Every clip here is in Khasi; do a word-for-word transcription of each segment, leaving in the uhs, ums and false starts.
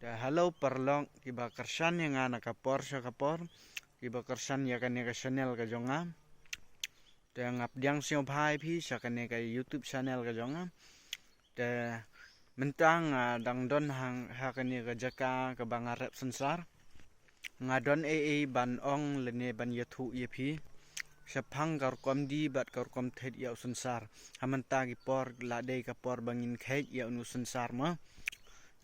Te hello paralok kiba kyrshan ïa nga na ka por sha ka por, kiba kyrshan ïa kane ka channel ka jong nga. Te nga pdiang sngewbha ïa phi sha kane ka YouTube channel ka jong nga. Te mynta nga dang don ha, ha kane ka jaka kaba nga rep synsar. Nga don ei ei ban ong lane ban ïathuh ïa phi shaphang ka rukom die bad ka rukom thied ïa u synsar. Ha mynta ki por la dei ka por ba ngin kheit ïa u synsar mo.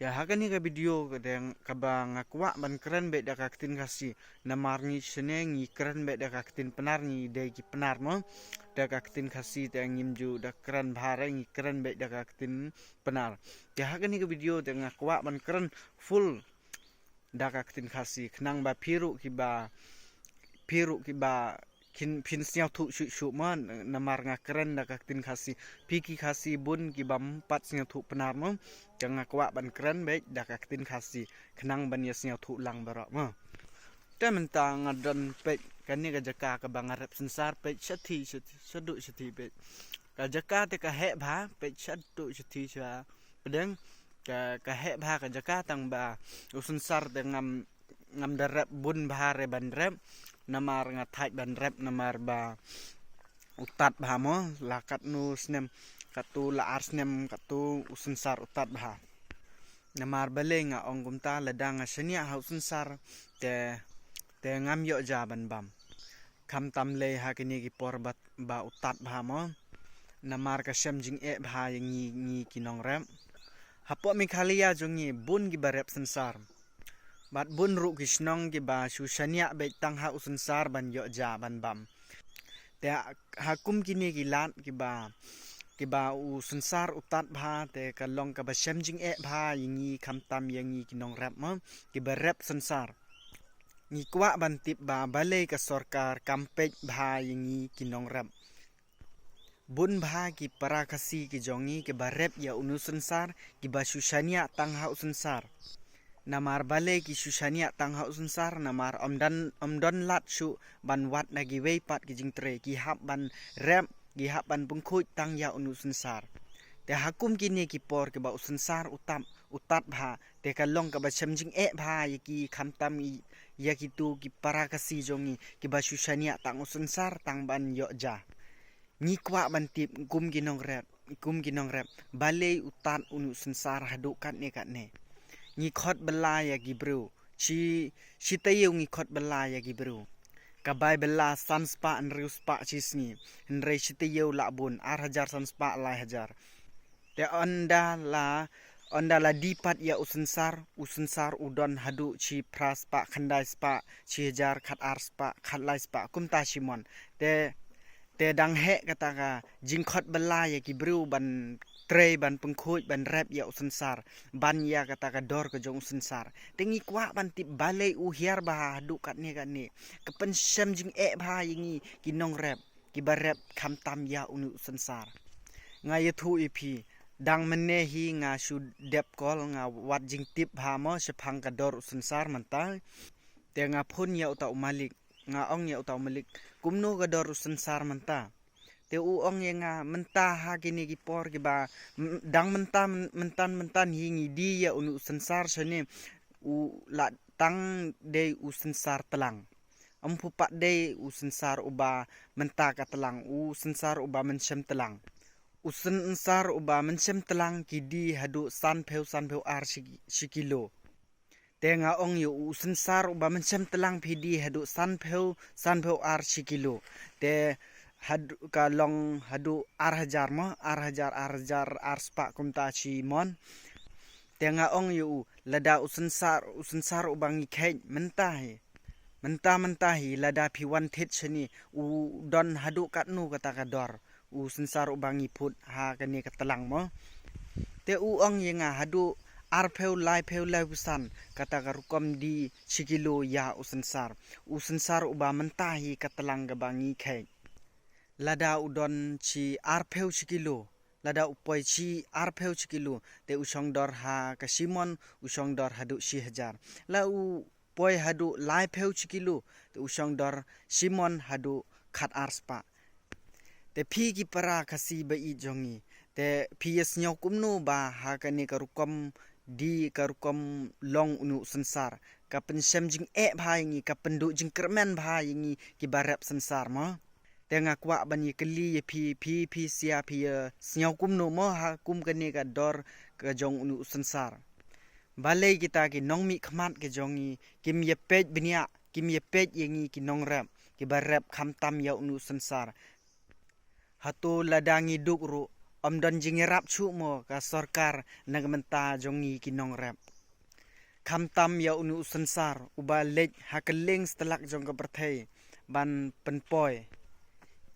Te ha kane ka video ka dei kaba nga kwah ban kren beit da ka ktien Khasi. Namar ngi shane ngi kren beit da ka ktien Pnar, ngi dei ki Pnar mo. Da ka ktien Khasi te ngim ju da kren bha re, ngi kren beit da ka ktien Pnar. Te ha kane ka video te nga kwah ban kren full da ka ktien Khasi khnang ba phi ruh kiba, phi ruh kiba kin phin sngewthuh shuh shuh mo, namar nga kren da ka ktien Khasi. Phi ki Khasi bun kibym pat sngewthuh Pnar mo. Te nga kwah ban kren beit da ka ktien Khasi khnang ban ïa sngewthuh lang baroh mo. Te mynta nga don peit kane ka jaka kaba nga rep synsar, peit shathie, shathie, shaduh shathie peit. Ka jaka te ka heh bha, peit shaduh shathie sha pdeng. Ka, ka heh bha ka jaka tang ba u synsar te ngam, ngam da rep bun bha re ban rep. Namar nga thait ban rep namar ba u tat bha mo, la katno snem, katto la ar snem katto u synsar u tat bha. Namar balei nga ong kumta, lada nga shaniah ha u synsar te, te ngam ïoh ja ban bam. Khamtam lei ha kine ki por ba, ba u tat bha mo. Namar ka shem jingeh bha ïa ngi, ngi ki nongrep. Hapoh Meghalaya jong ngi bun kiba rep synsar. Bad bun ruh ki shnong kiba shu shaniah beit tang ha u synsar ban ïoh ja ban bam. Te ha, ha kum kine ki lad kiba, kiba u synsar u tat bha te ka long kaba shem jingeh bha ïa ngi khamtam ïa ngi ki nongrep mo, kiba rep synsar. Ngi kwah ban tip ba balei ka sorkar kam peit bha ïa ngi ki nongrep. Bun bha ki para Khasi ki jong ngi kiba rep ïa une u synsar, kiba shu shaniah tang ha u synsar. Namar balei ki shu shaniah tang ha u synsar, namar ym don, ym don lad shuh ban wad na kiwei pat ki jingtrei, ki hap ban rep, ki hap ban pynkhuid tang ïa une u synsar. Te ha kum kine ki por kiba u synsar u tat, u tat bha, te ka long kaba shem jingeh bha ïa ki khamtam ïa, ïa kito ki para Khasi jong ngi, kiba shu shaniah tang u synsar tang ban ïoh ja. Ngi kwah ban tip kum ki nongrep, kum ki nongrep, balei u tat une u synsar haduh katne katne. Ngi khot bylla ïa ki briew, shi, shi taïew ngi khot bylla ïa ki briew. Ka bai bylla san spah hynriew spah shi sngi, hynrei shi taïew la bun ar hajar san spah lai hajar. Te ynda la, ynda la die pat ïa u synsar, u synsar u don haduh shi phra spah, khyndai spah, shi hajar, khat ar spah, khat lai spah, kumta shi mon. Te, te dang heh kata ka jingkhot bylla ïa ki briew ban trei, ban pynkhuid, ban rep ïa u synsar, ban ïa kata ka dor ka jong u synsar. Te ngi kwah ban tip balei u hiar bha haduh katne katne. Ka pynshem jingeh bha ïa ngi ki nongrep, kiba rep khamtam ïa une u synsar. Nga ïathuh ïa phi, dang mynne hi nga shu dep call, nga wad jingtip bha mo shaphang ka dor u synsar mynta. Te nga phone ïa uta u malik, nga ong ïa uta u malik, kumno ka dor u synsar mynta. Te u ong ïa nga mynta ha kine ki por kiba, m-, dang mynta, myntan, myntan hi ngi die ïa une u synsar shane, u la tang dei u synsar tlang. Ym phuh pat dei u synsar uba mynta ka tlang, u synsar uba mynshem tlang. U synsar uba mynshem tlang ki die haduh sanphew, sanphew ar shi, shi kilo. Te nga ong ïa u synsar uba mynshem tlang phi die haduh sanphew, sanphew ar shi kilo. Te haduh ka long haduh ar hajar mo, ar hajar, ar hajar ar spah kumta shi mon. Te nga ong ïa u, lada u synsar, u synsar uba ngi kheit mynta hi. Mynta, mynta hi lada phi wan thied shane u don haduh katno kata ka dor. U synsar uba ngi phut ha kane ka tlang mo. Te u ong ïa nga haduh arphew, laiphew, laiphew san kata ka rukom die shi kilo ïa u synsar. U synsar uba mynta hi ka tlang kaba ngi kheit. Lada u don shi arphew shi kilo. Lada u poi shi arphew shi kilo, te u shong dor ha ka shi mon, u shong dor haduh shi hajar. La u poi haduh laiphew shi kilo, te u shong dor shi mon haduh khat ar spah. Te phi ki para Khasi ba ïeit jong ngi, te phi ïa sngew kumno ba ha kane ka rukom dei ka rukom long une u synsar. Ka pynshem jingeh bha ïa ngi, ka pynduh jingkyrmen bha ïa ngi kiba rep synsar mo. Te nga kwah ban ïakylli ïa phi, phi, phi sngewbha phi ïa sngew kumno mo ha kum kane ka dor ka jong une u synsar. Balei kita ki nongmihkhmat ka jong ngi kim ïa peit bniah, kim ïa peit ïa ngi ki nongrep kiba rep khamtam ïa une u synsar. Hato lada ngi duk ruh, ym don jingïarap shuh mo ka sorkar na ka bynta jong ngi ki nongrep? Khamtam ïa une u synsar uba leit ha kylleng satlak jong ka pyrthei ban pynpoi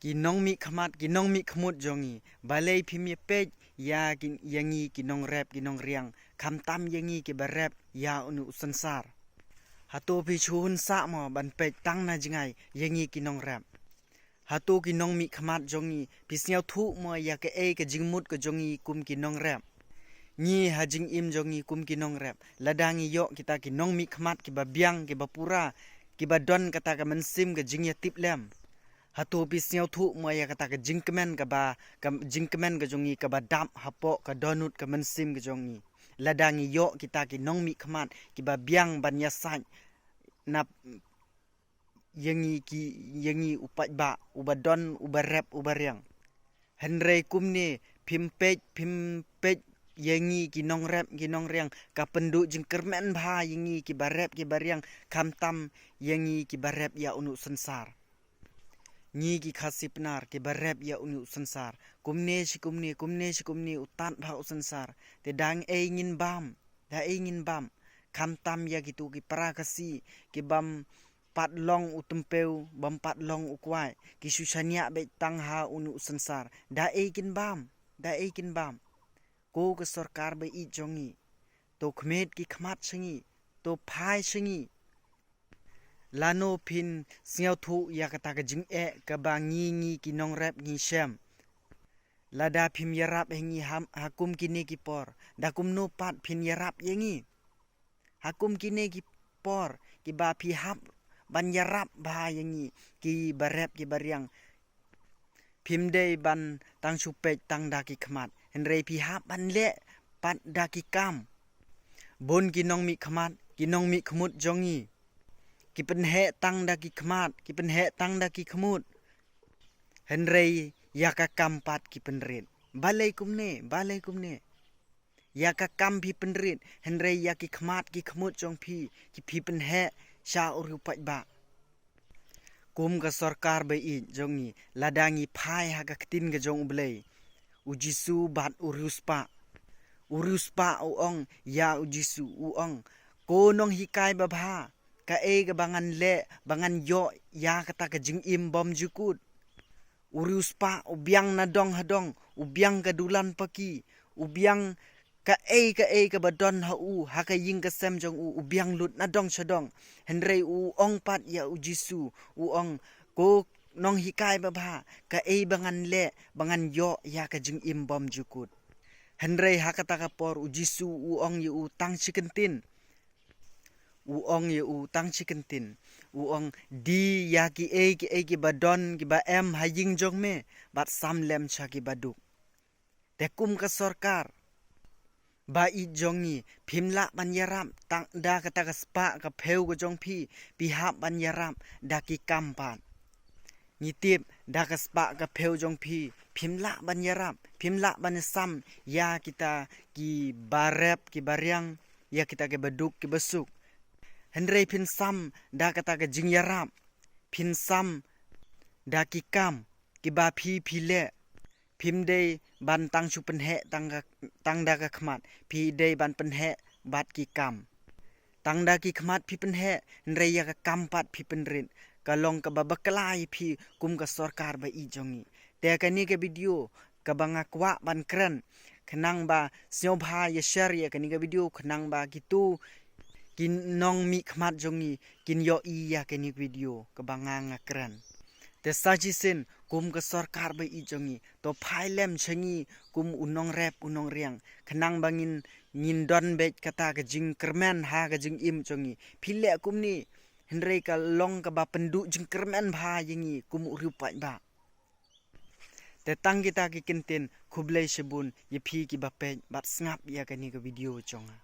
ki nongmihkhmat, ki nongmihkhmut jong ngi. Balei phim ïa peit ïa ki, ïa ngi ki nongrep ki nongriang, khamtam ïa ngi kiba rep ïa une u synsar? Hato phi shu hun sah mo ban peit tang na jngai ïa ngi ki nongrep? Hato ki nongmihkhmat jong ngi, phi sngewthuh mo ïa kaei ka jingmut ka jong ngi kum ki nongrep? Ngi ha jingim jong ngi kum ki nongrep, lada ngi ïoh kita ki nongmihkhmat kiba biang, kiba pura, kiba don kata ka mynsiem ka jingïatiplem, hato phi sngewthuh mo ïa kata ka jingkmen kaba, ka jingkmen ka jong ngi kaba dap hapoh ka dohnud ka mynsiem ka jong ngi? Lada ngi ïoh kita ki nongmihkhmat kiba biang ban ïasaid na ïa ngi ki, ïa ngi u paidbah uba don, uba rep, uba riang. Hynrei kumne, phim peit, phim peit ïa ngi ki nongrep ki nongriang, ka pynduh jingkyrmen bha ïa ngi kiba rep kiba riang, khamtam ïa ngi kiba rep ïa une u synsar. Ngi ki Khasi Pnar kiba rep ïa une u synsar, kumne shi kumne, kumne shi kumne u tad bha u synsar. Te dang ei ngin bam, da ei ngin bam, khamtam ïa kitu ki para Khasi kibym pat long u tympew, bym pat long u kwai, ki shu shaniah beit tang ha une u synsar. Da ei kin bam, da ei kin bam. Ko ka sorkar ba ïeit jong ngi, to khmih ki khmat sha ngi, to phai sha ngi. Lano phin sngewthuh ïa kata ka jingeh kaba ngi, ngi ki nongrep ngi shem? Lada phim ïarap ïa ngi ha, ha kum kine ki por, da kumno pat phin ïarap ïa ngi? Ha kum kine ki por kiba phi hap ban ïarap bha ïa ngi kiba rep kiba riang, phim dei ban tang shu peit tang da ki khmat, hynrei phi hap ban leh pat da ki kam. Bun ki nongmihkhmat, ki nongmihkhmut jong ngi, ki pynheh tang da ki khmat, ki pynheh tang da ki khmut, hynrei ïa ka kam pat ki pynrit. Balei kumne, balei kumne? Ïa ka kam phi pynrit, hynrei ïa ki khmat ki khmut jong phi, ki phi pynheh sha u riewpaidbah. Kum ka sorkar ba ïeit jong ngi, lada ngi phai ha ka ktien ka jong U Blei, U Jisu bad u riewspah, u riewspah u ong ïa U Jisu, u ong, ko nonghikai babha, kaei kaba ngan leh ba ngan ïoh ïa kata ka jingim bymjukut? U riewspah u biang na dong ha dong, u biang ka dulan paki, u biang kaei kaei kaba don ha u, ha ka ïing ka sem jong u, u biang lut na dong sha dong. Hynrei u ong pat ïa U Jisu, u ong, ko nonghikai babha, kaei ba ngan leh ba ngan ïoh ïa ka jingim bymjukut? Hynrei ha kata ka por U Jisu u ong ïa u tang shi kyntien. U ong ïa u tang shi kyntien. U ong, die ïa kiei kiei kiba don kiba em ha ïing jong me, bad sam lem sha kiba duk. Te kum ka sorkar ba ïeit jong ngi, phim lah ban ïarap tang da kata ka spah ka phew ka jong phi, phi hap ban ïarap da ki kam pat. Ngi tip da ka spah ka phew jong phi, phim lah ban ïarap, phim lah ban sam ïa kita kiba rep kiba riang, ïa kita kiba duk kiba suk. Hynrei phin sam da kata ka jingïarap, phin sam da ki kam kiba phi phi leh. Phim dei ban tang shu pynheh tang ka, tang da ka khmat, phi dei ban pynheh bad ki kam. Tang da ki khmat phi pynheh, hynrei ïa ka kam pat phi pynrit. Ka long kaba bakla ïa phi kum ka sorkar ba ïeit jong ngi. Te kane ka video kaba nga kwah ban kren, khnang ba sngewbha ïa share ïa kane ka video, khnang ba kitu ki nongmihkhmat jong ngi kin ïohi ïa kane ka video kaba nga nga kren. Te sa shisien, kum ka sorkar ba ïeit jong ngi, to phai lem sha ngi kum u nongrep u nongriang, khnang ba ngin, ngin don beit kata ka jingkyrmen ha ka jingim jong ngi. Phi leh kumne, hynrei ka long kaba pynduh jingkyrmen bha ïa ngi kum u riewpaidbah. Te tang kita ki kyntien, khublei shibun ïa phi kiba peit bad sngap ïa kane ka video jong nga.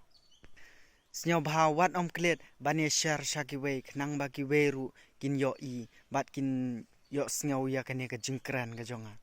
Sngewbha wat ym klet ban ïa share sha kiwei, khnang ba kiwei ruh kin ïohi bad kin ïohsngew ïa kane ka jingkren ka jong nga.